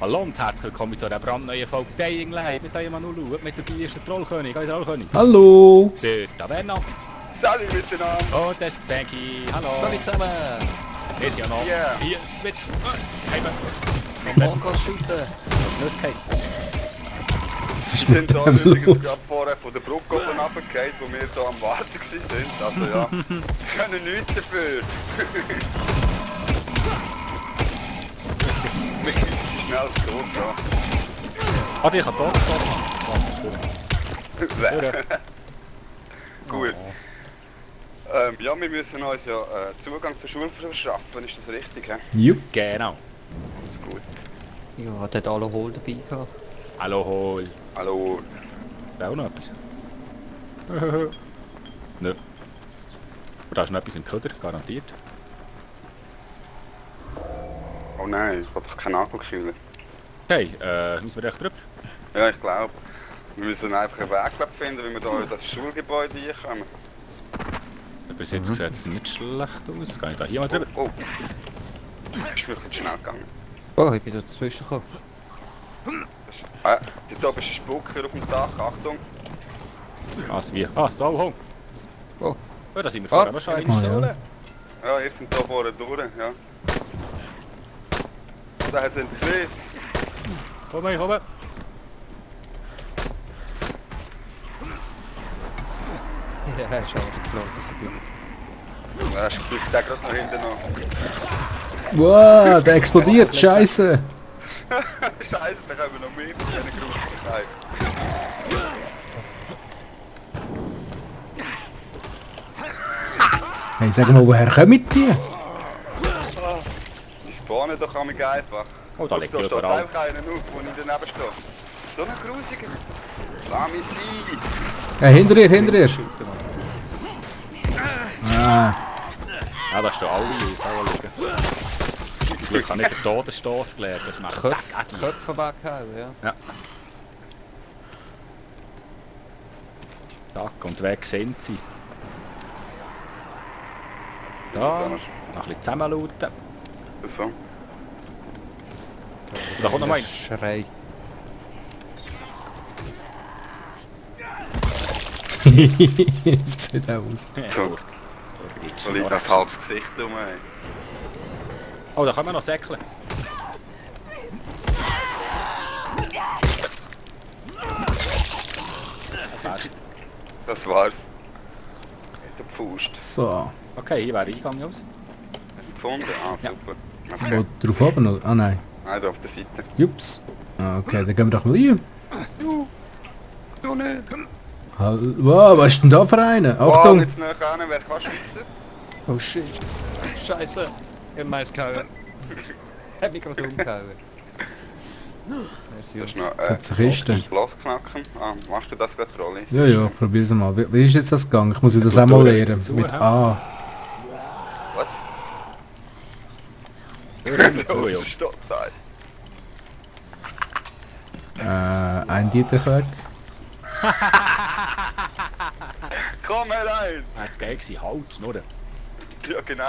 Hallo und herzlich willkommen zu einer brandneuen Folge Dying Light mit eurem Manulu, mit dabei ist der Trollkönig, euer Trollkönig. Hallo! Der Taverna. Salut miteinander! Und das Becky, hallo. Hallo zusammen! Ist ja noch. Yeah. Hier, Zwitz. Heimen. Vollgas shooten! Nusscake. Was ist Wir mit sind hier dem übrigens los? gerade vorher von der Brücke oben runtergefallen, wo wir hier am Warten waren. Also ja, wir können nichts dafür. Wir kriegen sie schnell als tot, ja. Ah, ich hab tot geschossen. Gut. Ja, wir müssen uns ja Zugang zur Schule verschaffen, ist das richtig? He? Jupp. Genau. Das ist gut. Ja, der hat alle Hol dabei gehabt. Hallo, hol. Hallo. Da auch noch etwas? Nö. Aber da ist noch etwas im Köder, garantiert. Oh nein, ich habe doch keinen Nagelkühler. Hey, müssen wir echt drüber? Ja, ich glaube. Wir müssen einfach einen Weg finden, wie wir hier in das Schulgebäude reinkommen. Bis jetzt sieht es nicht schlecht aus. Jetzt gehe ich da hier mal drüber. Oh. Ist mir ein bisschen schnell gegangen. Oh, ich bin da dazwischen gekommen. Dort oben ist ein Spucker auf dem Dach, Achtung. Was, wie? Ah, Sauhung. Oh. Ja, da sind wir vorher Ah, wahrscheinlich. ja. Ja, ihr seid hier vorne durch, ja. Da sind zwei. Komm, komm. Ja, er ist aber geflogen, so gut. Da fliegt der gerade noch hinten noch. Wow, der explodiert, scheiße! Scheiße, da kommen noch mehr von diesen Gruseligkeiten. Hey, sag mal, woher kommen die? Die spawnen doch an mich einfach. Oh, da liegt Da steht überall. einfach einer auf, wo ich daneben stehe. So ein grusiger. Lass mich sein. Hey, hinter dir, hinter dir! Shooten, Mann. Ah, Ja, da stehen alle liegen. Zum Glück habe ich nicht den Todesstoß gelernt. Das macht Die Köpfe weghauen, ja. Ja. Tack und weg sind sie. So, noch ein bisschen zusammenlauten. So. Da kommt noch mal ein. Schrei. das sieht aus. So. Da liegt ein halbes Gesicht um. Ey. Oh, da können wir noch säckeln. Das war's. Mit der Pfust. So. Okay, hier wäre der Eingang aus. Hast du gefunden? Ah, Ja. super. Wo Okay. drauf oben noch? Ah nein. Nein, da auf der Seite. Jups. Ah, okay, dann gehen wir doch mal rein. Du nicht. Wow, was ist denn da für eine? Wow, Achtung! jetzt näher ran, wer kann schiessen? Oh shit. Scheiße. Ich hab meins gehauen. Hab mich gerade umgehauen. Merci, Das ist Jungs. noch Gibt's eine Kiste? Glas knacken. Ah, machst du das gerade, Rolli? Ja, ja, probier's mal. Wie ist jetzt das gegangen? Ich muss das auch mal lernen. Mit A. Was? Zu, Das Jungs. ist total. Ein Dieterberg. Komm herein! Jetzt geil gewesen. Halt, schnurren. Ja, genau.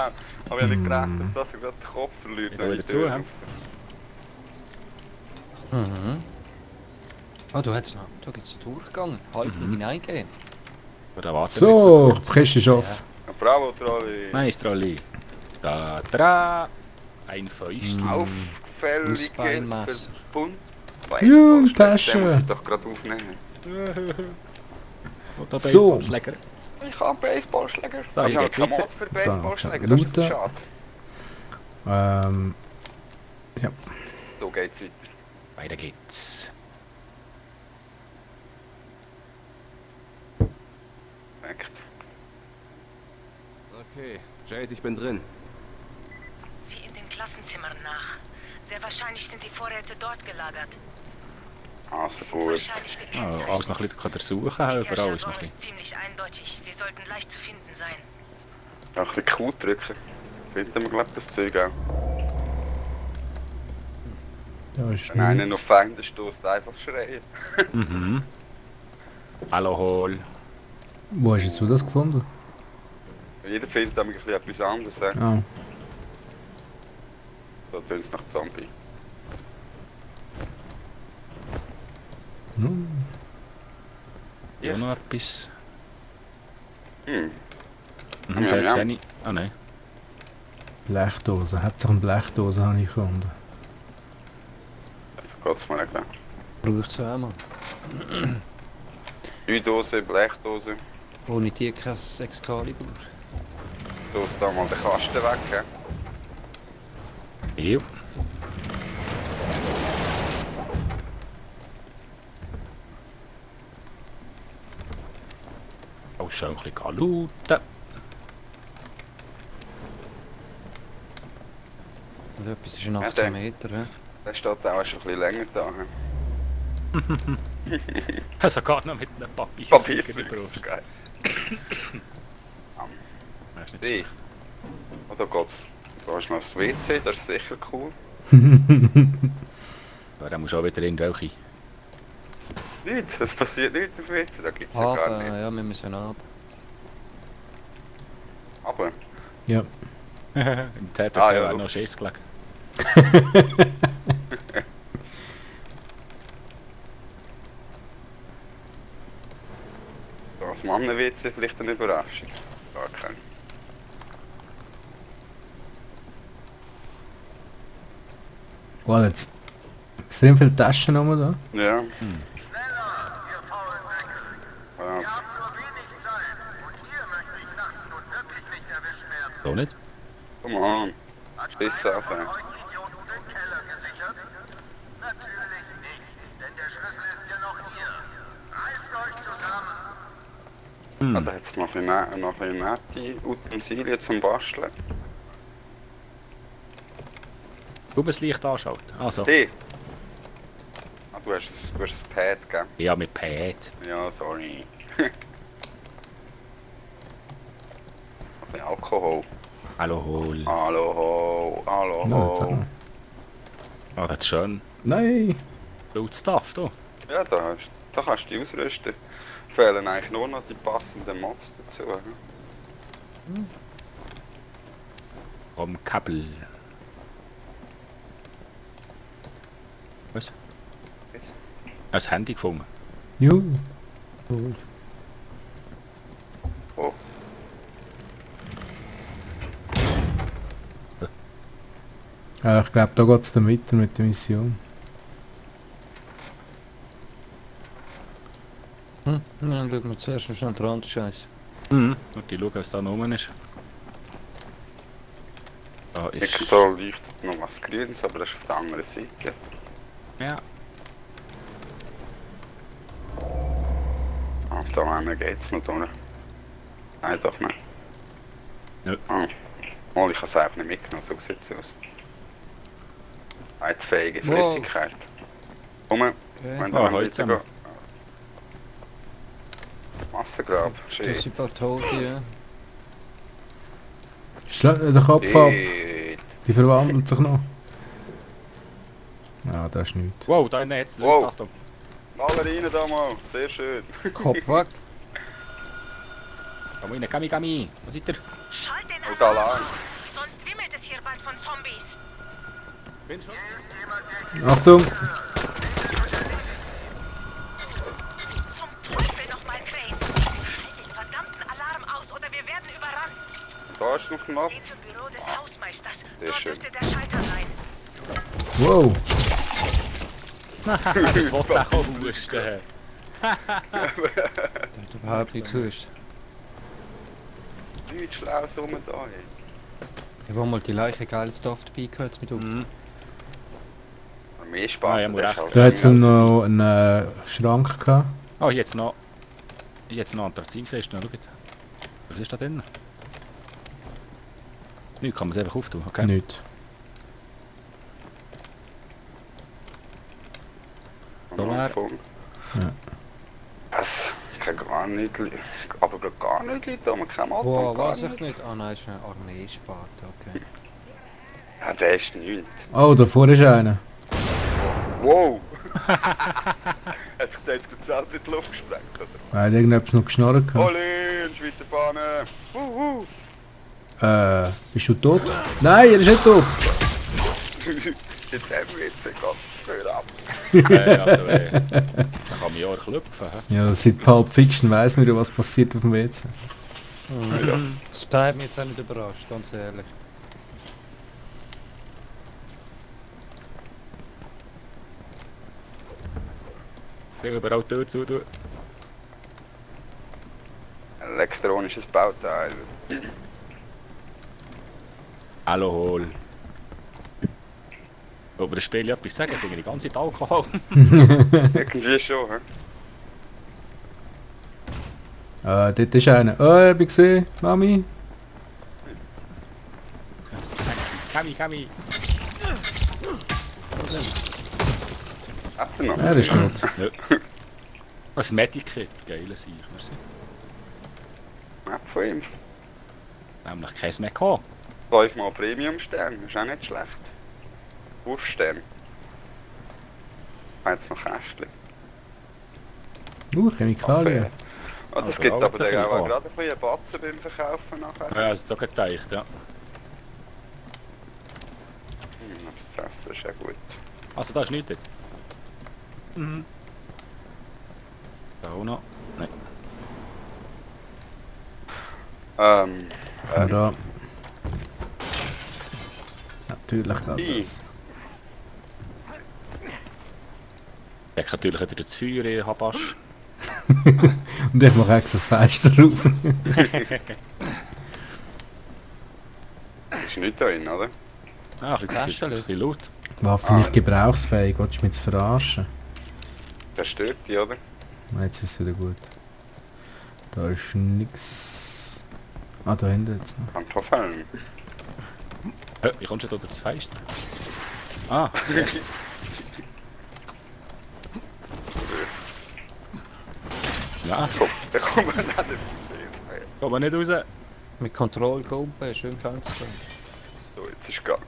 Aber ich habe nicht gerechnet, dass er gerade den Kopf verliert. Ich will wieder zu, hä? Mhm. Oh, da gibt's einen Durchgang. Halt nicht hineingehen. Oder warten So, die Kiste ist offen. Ja, bravo, Trolli. Nice, Trolli. Da. Ein Fäustchen. Auffällige Nussbeinmesser. Bunt. Juh, Tasche. Den muss ich doch gerade aufnehmen. Und da So. Baseballschläger. Ich habe einen Baseballschläger. Da, Aber hier ich habe geht's keinen weiter. Mod für Baseballschläger, Da, das ist looten. schade. Ja. So geht's weiter. Weiter geht's. Perfekt. Okay, Jade, ich bin drin. Sieh in den Klassenzimmern nach. Sehr wahrscheinlich sind die Vorräte dort gelagert. Also gut. Wahrscheinlich gekennzeichnet. Alles noch ein bisschen durchsuchen, Ihr überall ist noch Jargon ein bisschen. ist ziemlich eindeutig. Sie sollten leicht zu finden sein. Ja, ein bisschen Q drücken. Finden wir, glaube ich, das Zeug auch. Da ist Wenn einer nichts. noch Feinde stößt, einfach schreien. Mhm. Hallo, hol. Wo hast du das gefunden? Jeder findet damit ein bisschen etwas anderes. Ah. Da tönt es nach Zombie. Ja, noch etwas. Hm. Mhm, Ja, da ja. sehe ich... Ah nein. Blechdose. Hauptsache eine Blechdose habe ich gefunden. Also geht's mir nicht. Braucht's auch mal. Dose, Blechdose. Ohne die kein Excalibur. Dose da mal den Kasten weg. He? Ja. Oh, schon ein bisschen looten. Und etwas ist ein Ja, 18 der- Meter, hä? Der steht auch schon ein bisschen länger da. He? Also gar noch mit einem Papier. Papierflügel, das ist geil. Das ist nicht Die. Oh, da geht's. Da ist noch das WC, das ist sicher cool. so. Da musst du auch wieder irgendwelche... Nichts, es passiert nichts auf WC, da gibt's ja gar Aber, nicht. ja, wir müssen ab. Aber, Ja. Im TPP Ah, ja, wäre look. noch Schiss gelegen. das Mannen-WC vielleicht eine Überraschung. Gar keine. Wow, jetzt extrem viele Taschen rum da. Ja. Schneller, ihr faulen Säcke! Wir Was? haben nur wenig Zeit und hier möchte ich nachts nun wirklich nicht erwischt werden. So nicht? Come on. Hat Spitze einer Sache. von euch Idioten den Keller gesichert? Natürlich nicht, denn der Schlüssel ist ja noch hier. Reißt euch zusammen! Ah, da hat es noch ein nette Utensilien zum Basteln. Du das Licht anschaut. Also. Die! Ah, du hast das Pad, gell? Ja, mit Pad. Ja, sorry. Ein bisschen Alkohol. Alkohol. Hallo, hallo. Ja, jetzt auch noch. Ah, das ist schön. Nein! Blut Stuff, du. Ja, da kannst du dich ausrüsten. Fehlen eigentlich nur noch die passenden Mods dazu. Vom Kabel. Was? Ein Handy gefunden. Juhu. Cool. Oh, Ja, ich glaube, da geht es dann weiter mit der Mission. Hm? Ja, dann schauen wir zuerst noch schnell den anderen Scheiß. Mhm. Und die schauen, was da noch rum ist. Da ist... da leuchtet noch was Grünes, aber das ist auf der anderen Seite. Ja. Ah, da hinten geht's noch durch. Nein, doch nicht. Nö. Ah. Mal, ich habe es einfach nicht mitgenommen, so sieht es aus. Leitfähige Wow. Flüssigkeit. Komm, Okay. wenn Ah, du heute bitte zusammen. Massengrab, Das schön. sind ein paar Tote, ja. Schlag den Kopf ab. Shit. Die verwandelt sich noch. Ja, das ist nichts. Wow, da innen jetzt. Wow. Achtung. Alle rein da mal, sehr schön. Kopf weg. Komm rein, Kami, Kami. Was seid ihr? Schalt den Und Alarm. Alarm auf, sonst wimmelt es hier bald von Zombies. Achtung! Zum Teufel nochmal, Crane. Schalt den verdammten Alarm aus oder wir werden überrannt. Da ist noch ein Knopf. Geh zum Büro des Hausmeisters. Sehr Dort schön. dürfte der Schalter sein. Wow! Das wollte ich auch husten. Der hat überhaupt nichts gewusst. Nichts Schlaues rum da. Ey. Ich habe mal die Leiche geiles Stuff dabei gehabt mit Ukta. Mhm. Mehr Spaß. Ah, ja, muss recht. Da hat es noch einen Schrank gehabt. Oh, jetzt noch ein Anthrazinkiste. Schaut. Was ist da drin? Nichts, kann man es einfach auftun. Okay. Nicht. Dollar. Ja. Was? Ich kann gar nicht. Aber gar nicht Leute, da man kein Motor. Wow, gar weiß ich nicht. Ah nein, ist eine Armeesparte, okay. Ja, der ist nichts. Oh, davor ist einer. Wow! Hat sich der jetzt gerade selber in die Luft gesprengt, oder? Er hat irgendetwas noch geschnarrt gehabt. Ole, Schweizer Fahne! Bist du tot? Nein, er ist nicht tot! in dem Witz geht es dafür ab. Also, dann kann man ja auch klopfen. Hä? Ja, seit Pulp Fiction weiss man ja, was passiert auf dem WC. Das hat mich jetzt auch nicht überrascht, ganz ehrlich. Ich will überall die Tür zu tun. Elektronisches Bauteil. Alkohol. Über das Spiel etwas sagen, finde ich die ganze Zeit Alkohol. Irgendwie schon, hä? Dort ist einer. Oh, hab ich gesehen, Mami. Kami. Hat er noch? Er ist tot. Ja. Ein Medikit, geile Sicher. Map von ihm. Nämlich keins mehr gehabt. 5-mal Premium-Stern, ist auch nicht schlecht. Wurfstern. Jetzt noch Kästchen. Chemikalien. Oh, das Also, gibt auch aber jetzt ein dann auch bisschen gerade ein bisschen Batzen beim Verkaufen nachher. Ja, das ist so geteicht, ja. Das zu essen ist ja gut. Also da ist nichts. Mhm. Da auch noch. Nein. Da. Natürlich geht das. Ich kann natürlich wieder das Feuer in Habasch. Und ich mache extra das Fenster drauf. Ist nicht drin, oder? Ah, ein bisschen laut. Waffe nicht gebrauchsfähig, willst du mich zu verarschen? Verstört die, oder? Jetzt ist es wieder gut. Da ist nix. Ah, da hinten jetzt noch. Pantoffeln. Wie kommst du da durch das Fenster? Ah, ja, Da kommt man nicht raus. kommt man nicht raus. Mit Kontrollgumpen, schön kannst du. So, jetzt ist gegangen.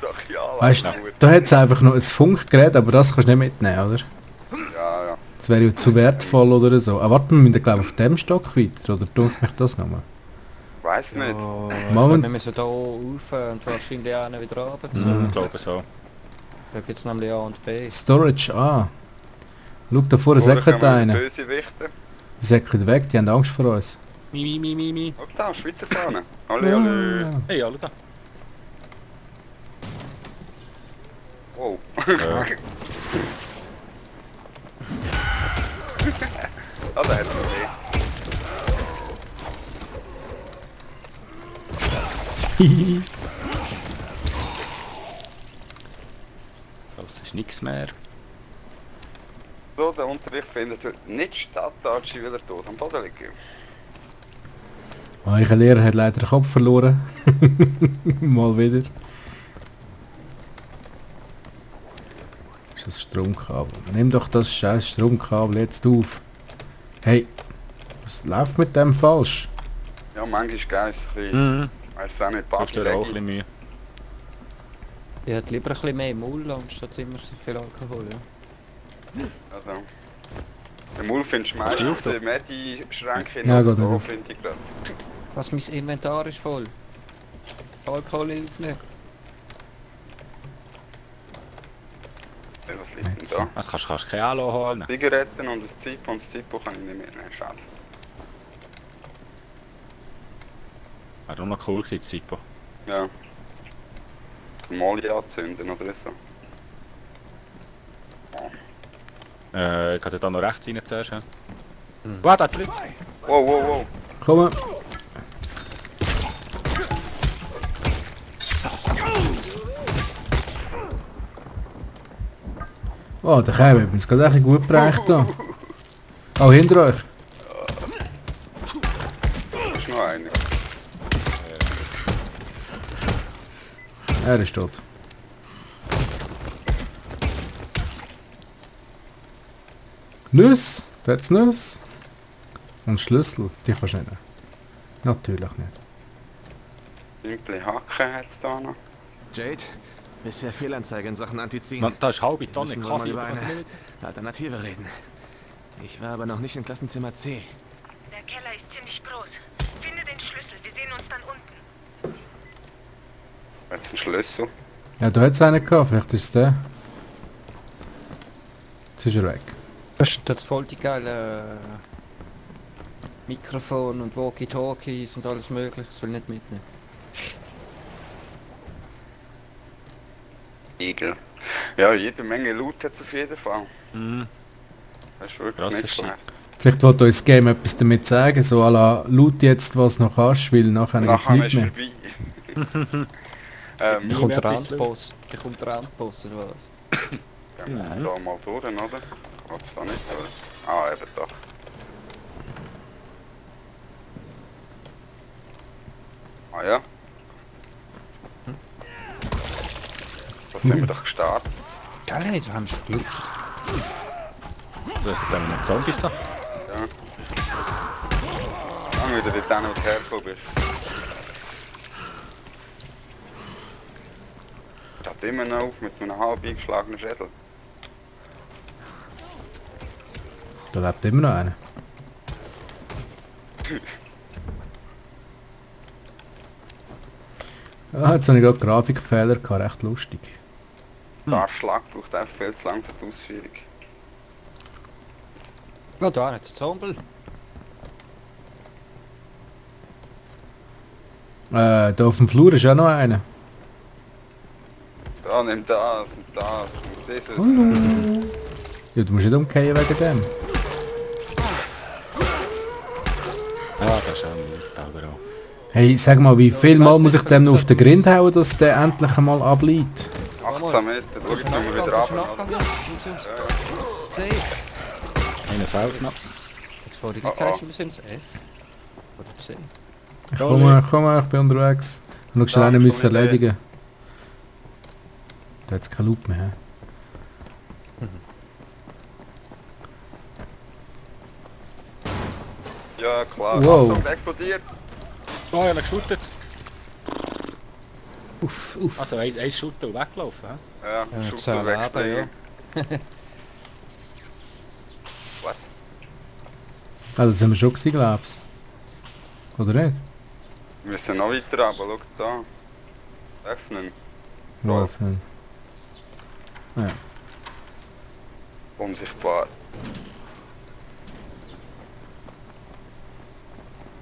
Doch ja, Weißt du, gut. da hat es einfach noch ein Funkgerät, aber das kannst du nicht mitnehmen, oder? Ja, ja. Das wäre ja zu wertvoll oder so. Ah, warte, wir müssen glaube ich auf dem Stock weiter, oder tut mich das nochmal? Weiß nicht. Moment. Wir müssen hier rauf und wahrscheinlich auch wieder runter. Ich glaube so. Da gibt es nämlich A und B. Storage, ah. Schau, da vorne Vorher säckelt kommen einer. Böse Wichte. Die säckelt weg, die haben Angst vor uns. Mi. Oh, da, Schweizer Fahne. Alle. Ah. Hey, alle da. Wow. Ja. Ah, da hat er noch Das ist nichts mehr. So, der Unterricht findet heute nicht statt, da Archie wieder tot am Boden liegen. Euer Lehrer hat leider den Kopf verloren. Mal wieder. Ist das Stromkabel? Nimm doch das scheiß Stromkabel jetzt auf. Hey, was läuft mit dem falsch? Ja, manchmal geil ist es ein bisschen, Mhm. weiss auch nicht, Da hast du auch ein bisschen Mühe. Ich hätte lieber ein bisschen mehr Maul anstatt immer so viel Alkohol. Ja. Also, den Mul findest du meistens im Medi-Schrank in Ja, gut, da gut. finde ich gerade. Was, mein Inventar ist voll. Alkohol hilft nicht. Ja, was liegt denn da? Also kannst du kein Alu holen. Zigaretten und ein Zippo, und das Zippo kann ich nicht mitnehmen, schade. Wäre auch noch cool gewesen, Zippo. Ja. Molly anzünden oder so. Ich kann da noch rechts rein zuerst. Ja. Warte, jetzt nicht. Wow, wow, wow. Komm. Oh, der Kerl hat uns gerade echt gut bereicht da. Oh, hinter euch. Da ist noch einer. Er ist tot. Nüsse? Da hat's Nüsse. Und Schlüssel, die kannst du nicht nehmen. Natürlich nicht. Simple Hacken hat es da noch. Jade, bisher Fehlanzeige in Sachen Antiziehen. Man, da ist halbe Tonne Müssen wir mal Kaffee. über Was eine nicht? Alternative reden. Ich war aber noch nicht in Klassenzimmer C. Der Keller ist ziemlich groß. Finde den Schlüssel, wir sehen uns dann unten. Jetzt ein Schlüssel. Ja, da hat es einen gehabt, vielleicht ist es der. Jetzt ist er weg. Das ist das voll die geile Mikrofon und Walkie-Talkies und alles mögliche, das will ich nicht mitnehmen. Igel. Ja, jede Menge Loot hat es auf jeden Fall. Mhm. Das ist wirklich Krasser nicht Shit. schlecht. Vielleicht wollte uns das Game etwas damit sagen, so à la loot jetzt was noch kannst, weil nachher gibt es Nachher nichts ist mehr. vorbei. Da Nie kommt mehr der etwas Endboss. Da kommt der Endboss oder was? Gehen wir Nein. da mal durch, oder? Geht's da nicht, oder? Ah, eben doch. Ah ja. Da sind wir doch gestartet. Geil, hey, da haben wir schon Glück. Also, sind da noch Zombies da? Ja. Dann wieder dort hin, wo du hergekommen bist. Steht immer noch auf mit einem halb eingeschlagenen Schädel. Da lebt immer noch einer. Ah, jetzt habe ich gerade Grafikfehler gehabt, recht lustig. Der Schlag braucht einfach viel zu lang für die Ausführung. Ja, da hat es Zombel. Da auf dem Flur ist auch noch einer. Da, nimm das und das und dieses. Ja, du musst nicht umkehren wegen dem. Ja, das ist auch nicht, aber auch. Hey, sag mal, wie viel ich Mal weiss muss ich nicht, dem noch auf den vielleicht Grind hauen, dass der endlich einmal ableitet? 18 Meter, schau, jetzt sind wir wieder Da ist ein runter. Abgang, Jungs. C. Einer fehlt noch. Jetzt vorhin Oh, nicht geheißen, wir sind F. Oder C. Ich komme, ich bin unterwegs. Ich muss noch schnell Da, einen komm müssen ich mit. erledigen. Da hat es keine Loot mehr. hä? Ja, klar. Wow. Achtung, der explodiert. Oh, ich habe ihn geshootet. Uff, uff. Also, ein Shooter und weglaufen. He? Ja, Ja, Shooter 10 Leben, wegspringen. Was? Ah, das haben wir schon gesehen, glaub's. Oder nicht? Wir müssen noch weiter runter, schau da. Öffnen. Wo Drauf. öffnen? Unsichtbar.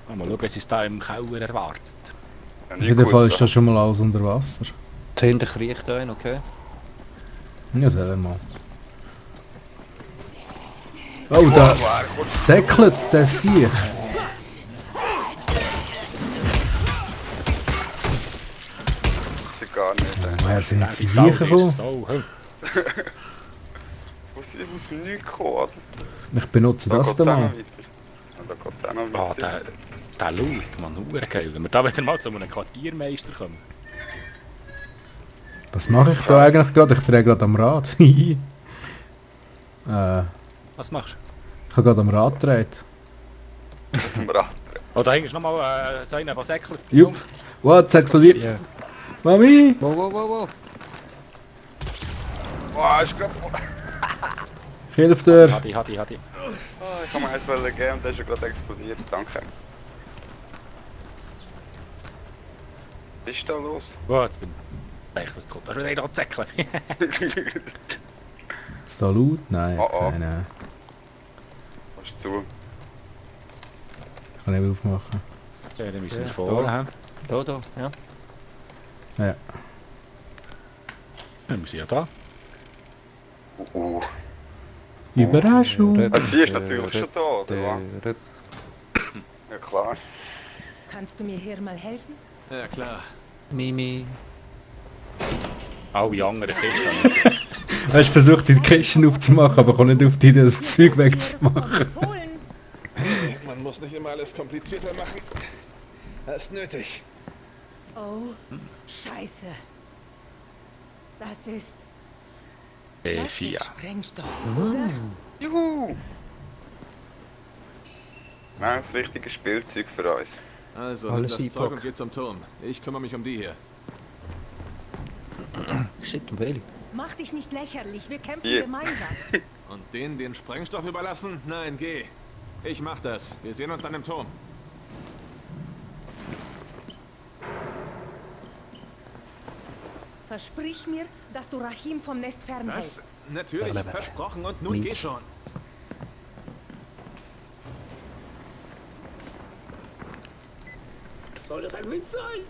Mal schauen, was uns da im Keller erwartet. Ja, Auf jeden Fall ist das schon mal alles unter Wasser. Dahinter kriecht ein, okay. Ja, selber mal. Oh, da säckelt der Sieg. Das ist gar nicht. Woher sind Nein, sie die Sau, sicher die ist gekommen? so, hä? Wo sind aus dem Nichts gekommen, oder? Ich benutze das geht's da auch noch mal. weiter. Ja, da geht es auch noch Ah, weiter. der Loot, man, geil. Wenn wir da wieder mal zu einem Quartiermeister kommen. Was mache ich da eigentlich gerade? Ich drehe gerade am Rad. Was machst du? Ich habe gerade am Rad gedreht. Zum Rad. Oh, da hinten ist nochmal so einer, der säckelt. Jupp. What? Es explodiert. Ja. Mami! Wow, wow, wow, wow. Boah, ist gerade... Ich helfe dir. Hadi. Oh, ich kann mir eins geben und der ist ja gerade explodiert. Danke. Was ist da los? Oh, jetzt bin ich... Das kommt da schon wieder zäckeln. Ist da laut? Nein, Oh, oh. nein. Was ist zu? Ich kann nicht aufmachen. Ja, dann müssen wir Ja, vorne da. haben. Da, ja. Ja. Dann sind wir ja da. Überraschung. Sie ist natürlich schon da, oder was? Der Ja klar. Kannst du mir hier mal helfen? Ja, klar. Mimi. Alle anderen Kisten. Du hast versucht, die Kisten aufzumachen, aber komm nicht auf die Idee, das Zeug wegzumachen. Was holen? Man muss nicht immer alles komplizierter machen. Das ist nötig. Oh, Scheiße. Das ist E4. Sprengstoff, oder? Juhu! Nein, das richtige Spielzeug für uns. Also, Alles nimm das Zeug und Epoch. geht zum Turm. Ich kümmere mich um die hier. Shit, und Bailey. Mach dich nicht lächerlich, wir kämpfen Hier. gemeinsam. Und denen den Sprengstoff überlassen? Nein, geh. Ich mach das. Wir sehen uns an dem Turm. Versprich mir, dass du Rahim vom Nest fernhältst. Was? Natürlich, versprochen und nun geh schon. Soll das ein Witz sein?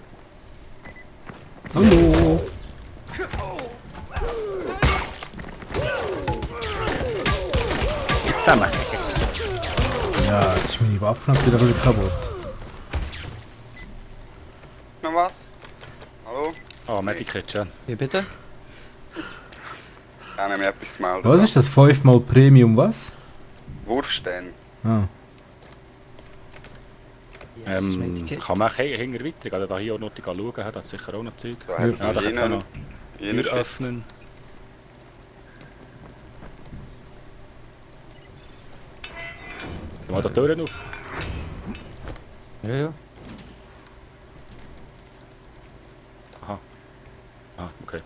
Hallo. Jetzt zusammen. Ja, jetzt ist meine Waffe noch wieder kaputt. Noch was? Hallo? Oh, Medikit schon. Wie bitte? Kann ich mir etwas zu melden? Was ist das? 5-mal Premium was? Wurfstein. Ah. Yes, Medikit. Kann man hinter weiter, oder da hier auch noch schauen, hat das sicher auch noch Zeug. Da hat es Ja, da kann es auch noch jener Tür öffnen. Geh mal die Türen auf. Ja, ja. Ah, okay.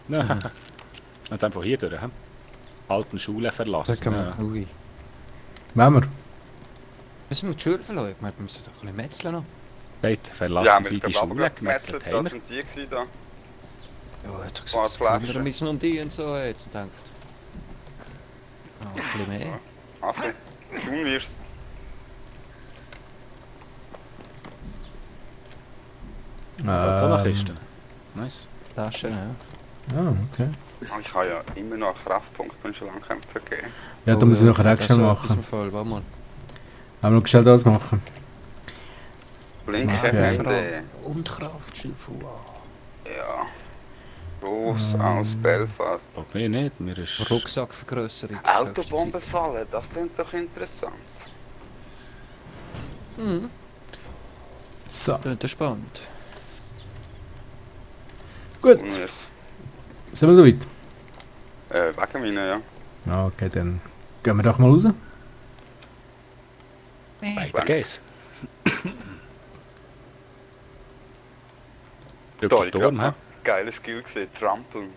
Und einfach hier durch, hä? Alten Schule Da verlassen. kann man. Ui. Wollen wir? Müssen wir die Schule verlassen? Ich meine, wir müssen doch ein bisschen metzeln noch. Dort verlassen Ja, wir sie sind die aber Schule, gerade gemetzelt gemetzelt, haben das wir. sind die gewesen da. Ja, er hat doch Paar gesagt, es kümmern Flaschen. müssen um die und so. Jetzt denkt. Ah, ein bisschen mehr. Also, tun wir's. Da so eine Kiste. Nice. Taschen, ja. Ah, okay. Ah, ich habe ja immer noch einen Kraftpunkt, den ich schon lange kämpfen gehen. Ja, da muss ich nachher auch schnell machen. Voll, warte mal. Aber noch schnell das machen. Blinkhände. Und Kraftschiff, wow. Ja. Groß aus Belfast. Okay, nicht. Mir ist... Rucksackvergrößerung. Autobombe fallen, das klingt doch interessant. So, Das ist spannend. gut. Tun wir's. Sind wir soweit? Wegen meinen, ja. Ja, okay, dann gehen wir doch mal raus. Weiter geht's. Da Durch habe den ich Turm, gerade hä? ein geiles Skill gesehen, trampeln.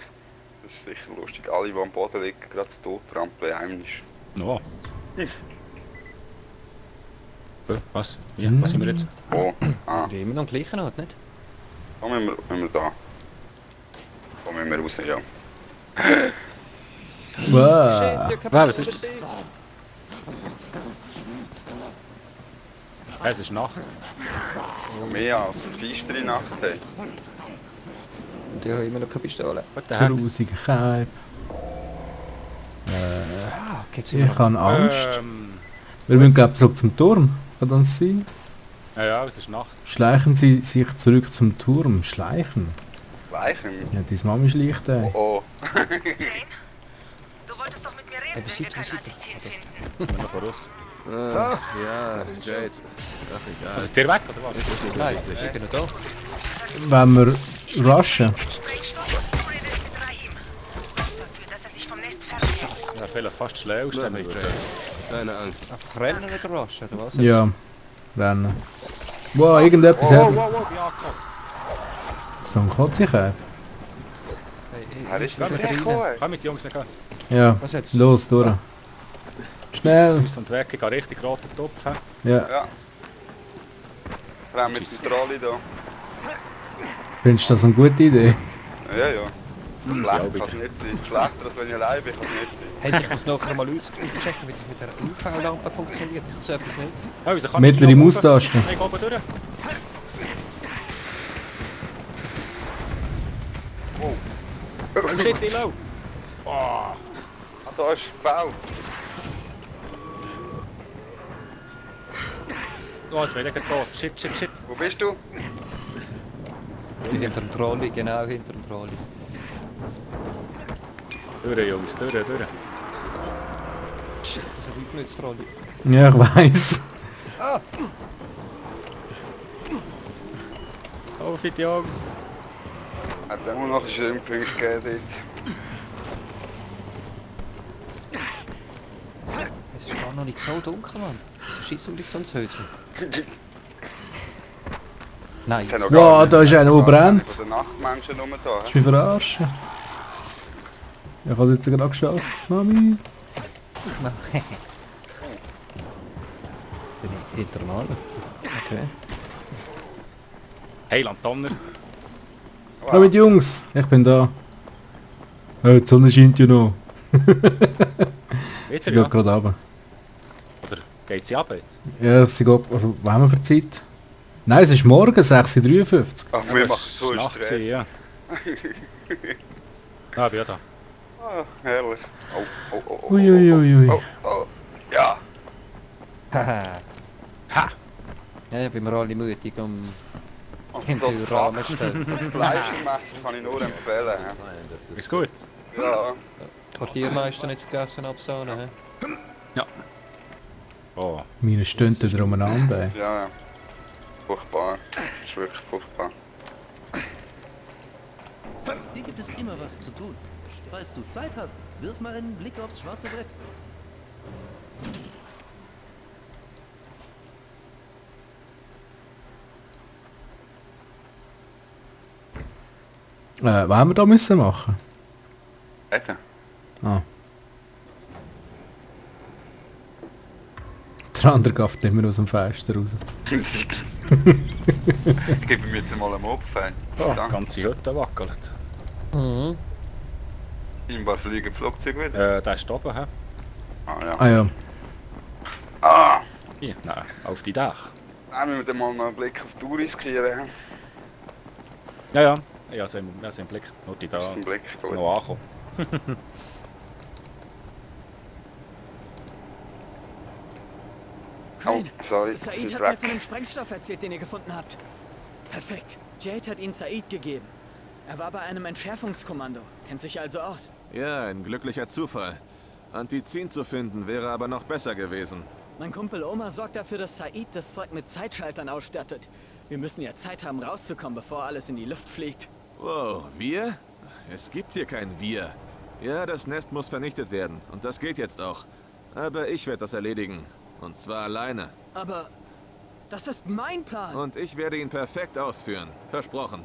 Das ist sicher lustig. Alle, die am Boden liegen, gerade zu tot trampeln, heimlich. No. Was? Ja, was sind wir jetzt? Oh, ah, Die immer noch am gleichen Ort, nicht? da müssen wir da. Da müssen wir raus, ja. Wow. Shit, Was ist das? Es ist Nacht. Mehr als feistere Nacht, hey. Die haben immer noch keine Pistole. What the heck? Grusigkeit. Ah, geht's Ich immer. habe Angst. Wir müssen, glaube ich, zurück zum Turm. Kann das sein? Ja, es ist Nacht. Schleichen Sie sich zurück zum Turm. Schleichen? Leichen. Ja, deine Mami schleicht, ey. Oh, Jane, du wolltest doch mit mir reden, Hey, wenn was wir sieht- was kein sieht er? Additiv finden. Noch vor uns. Ja, Jade. Ach, egal. Also, dir weg, oder was? Das ist nicht Nein, wichtig. ich bin noch da. Wenn wir rushen. Sprengstoff, hol dir das mit Rahim. Sorg dafür, dass er sich vom Nest fernhält. Ja, vielleicht fast schlägst, Mach wenn ich, wir Jade. Keine Angst. Einfach rennen oder raschen, oder was? Ja. Rennen. Wow, irgendetwas Wow, haben. wow, wow, ja, Kotz. So ein Kotzigkeit. er ist das da wieder rein. gekommen. Kann mit den Jungs nicht gehen. Ja, Was jetzt? los, durch. Schnell. Uns und weg, ich gehe richtig roten Topf. Hä? Ja, Ja. Rennen mit dem Trolley da. findest du das eine gute Idee? Ja, ja. Sie Schlechter auch kann es wieder. nicht sein. Schlechter, als wenn ich allein bin, kann es nicht sein. Hey, ich muss nachher mal auschecken, wie das mit der UV-Lampe funktioniert. Ich so etwas nicht. Oh, wieso kann Mittlere ich Maustaste. Ich gehe oben durch. Oh shit, ich lau. Ah, da ist V. Oh, jetzt werde ich tot. Shit, shit, shit. Wo bist du? Hinter dem Trolley, genau hinter dem Trolley. Durch, Jungs, durch. Shit, das hat nicht mehr das Trolley. Ja, ich weiss. Oh, fit Jungs. Hat immer noch einen Schirmpunkt gegeben dort. Es ist gar noch nicht so dunkel, Mann. Wieso schießen wir so ins Häuschen? Nein, Es hat noch Wow, gar nicht- da ist einer, der brennt. Von den Nachtmenschen rum da. Willst du mich verarschen? Ich habe es jetzt gerade geschafft. Mami. bin ich hinter dem anderen. Okay. Hey, Lantonner. Komm mit Jungs, ich bin da. Die Sonne scheint ja noch. Jetzt Sie ja. geht gerade runter. Oder geht sie ab jetzt? Ja, sie geht... Also, was haben wir für Zeit? Nein, es ist morgen, 6:53 Uhr. Ach, wir machen so einen Nacht Stress. gewesen, ja. Ah, bin ja da. Ah, herrlich. Oh, oh, oh, oh, Uiuiui. oh, oh. Ja. Haha. Ha! Ja, ich bin mir alle müde, um Also hinter den das Rahmen zu stehen. Fleischmesser kann ich nur empfehlen. hä? Ist gut. Ja. Quartiermeister nicht vergessen absahnen, hä? Oh. Meine Stunden da umeinander, ey. Ja, ja. Furchtbar. Das ist wirklich furchtbar. Hier gibt es immer was zu tun. Falls du Zeit hast, wirf mal einen Blick aufs schwarze Brett. Was haben wir da müssen machen? Bitte. Ah. Der andere gafft immer aus dem Fenster raus. Ich gebe mir jetzt mal einen Mopf. Oh, Danke. ganze Hütte wackelt. Mhm. Scheinbar fliegen die Flugzeuge wieder. Der ist oben, hä? Ah ja. Ah ja. Ah! Hier, nein, auf die Dach. Dann müssen wir dann mal noch einen Blick auf die Uhr riskieren. hä? Ja, ja. Ja, so im Blick. Nur die da. Das ist ein Blick. Gut. Noch ankommen. Oh, sorry. Said Sind hat mir weg. von dem Sprengstoff erzählt, den ihr gefunden habt. Perfekt. Jade hat ihn Said gegeben. Er war bei einem Entschärfungskommando. Kennt sich also aus. Ja, ein glücklicher Zufall. Antizin zu finden wäre aber noch besser gewesen. Mein Kumpel Omar sorgt dafür, dass Said das Zeug mit Zeitschaltern ausstattet. Wir müssen ja Zeit haben, rauszukommen, bevor alles in die Luft fliegt. Wow, wir? Es gibt hier kein Wir. Ja, das Nest muss vernichtet werden. Und das geht jetzt auch. Aber ich werde das erledigen. Und zwar alleine. Aber das ist mein Plan. Und ich werde ihn perfekt ausführen. Versprochen.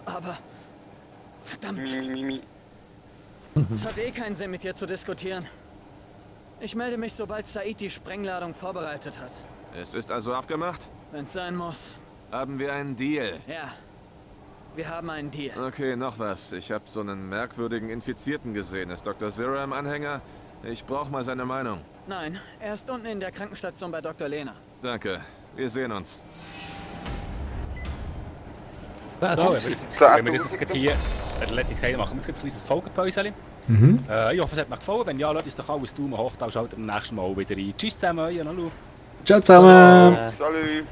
Aber verdammt, Mi. es hat eh keinen Sinn, mit dir zu diskutieren. Ich melde mich, sobald Said die Sprengladung vorbereitet hat. Es ist also abgemacht? Wenn's sein muss. Haben wir einen Deal? Ja. Wir haben einen Deal. Okay, noch was. Ich habe so einen merkwürdigen Infizierten gesehen. Ist Dr. Zero im Anhänger? Ich brauche mal seine Meinung. Nein, er ist unten in der Krankenstation bei Dr. Lena. Danke. Wir sehen uns. So, wenn wir jetzt gerade hier Athletic Trail machen, wir jetzt ein kleines Folgenpäuschen. Ich hoffe, es hat euch gefallen. Wenn ja, lasst uns doch alles Daumen hoch, dann schaut am nächsten Mal wieder rein. Tschüss zusammen, euer Nalu. Ciao zusammen! Salut.